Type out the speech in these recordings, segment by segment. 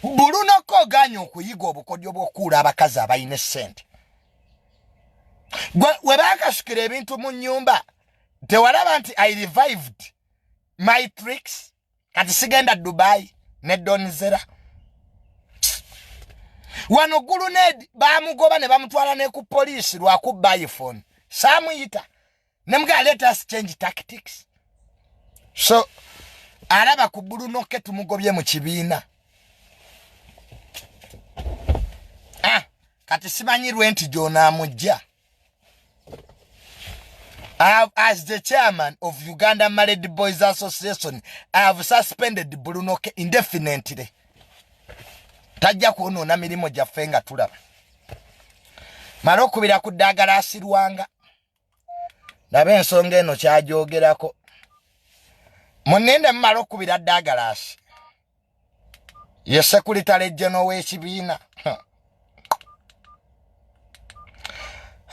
Bulunoko oganye okuyiga obukodyo bw'okukuula abakazi abalina essente. We baakasukira ebintu mu nnyumba, tewalaba nti I revived my tricks? Kati sigenda Dubai ne Donzera. Wano Guluned bamugoba ne bamutwala ne ku poliisi lwakubba iPhone. Saamuyita ne mugamba, let us change tactics. So alaba ku Bulunoke tumugobye mu kibiina. Ah, kati simanyi rwenti gy'onaamujja. As the chairman of Uganda Married Boys Association, I have suspended Bruno K indefinitely. Tajja kwonoona mirimu gyaffe nga tulaba. Mala okubira ku ddagala asirwanga. Laba ensonga eno kyagyogerako. Muninde mumala okubira ddagala asi. Ye sekuritale general w'ekibiina.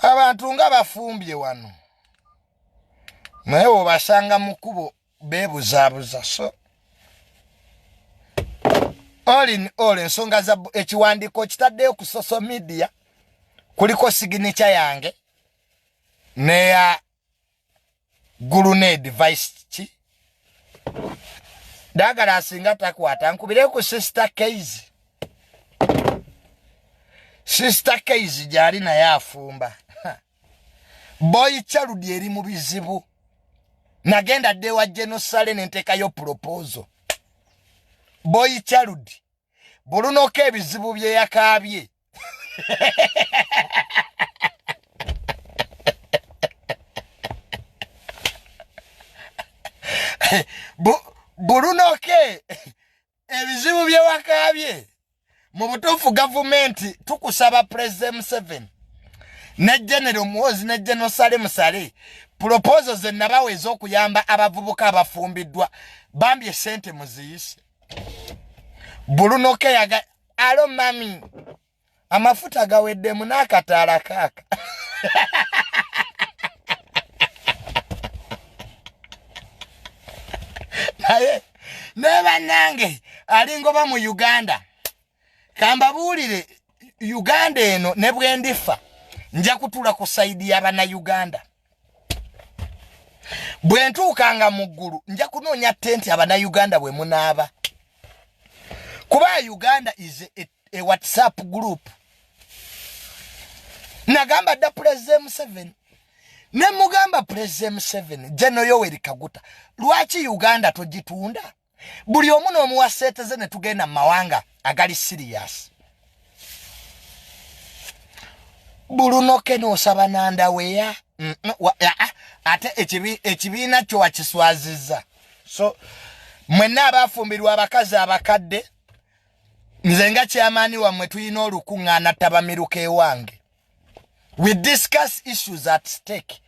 Abantu nga bafumbye wano. Naye obasanga mu kkubo beebuzaabuza. So all in all, ensonga za ekiwandiiko kitaddeyo ku social media, kuliko signature yange neya Guluned vice ki Dagala asinga takwata nkubire ku Sister Keizi. Sister Keizi gyali naye afumba. Boy Child eri mu bizibu. Nagenda dde wa General Sale ne nteekayo proposal. Boy Child bulunoko ebizibu bye yakaabye. Bulunoke ebizibu bye wakaabye. Mu butuufu gavumenti tukusaba President Museveni ne General Muhoozi ne General Saleh Musale, proposal ze nabawa ez'okuyamba abavubuka abafumbiddwa, bambye sente muziyise. Bulunoke yaga alo mami, amafuta gaweddemu n'akataala kaaka. Naye ne bannange alingoba mu Uganda, kambabuulire, Uganda eno ne bwe ndifa nja kutuula ku sayidi y'Abannayuganda. Bwe ntuukanga mu ggulu nja kunoonya tenti Abannayuganda bwe munaaba, kuba Uganda is a WhatsApp group. Nagamba dda President Museveni ne mugamba, President Museveni, General Yoweri Kaguta, lwaki Uganda togitunda buli omu n'omuwa sente ze ne tugenda mu mawanga agali serious? Bulunoke n'osaba nandaweya ate ekibiina kyo wakiswazizza. So mwenna abafumbirwa abakazi abakadde, nze nga kyamaani wammwe, tulina olukuŋŋaana ttabamiruka ewange. We discuss issues at stake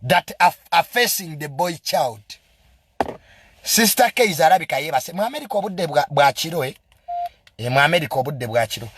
that are facing the boy child. Sister Keiza alabika yeebase. Mu America obudde bwa kiro, eh? Mu America obudde bwa kiro.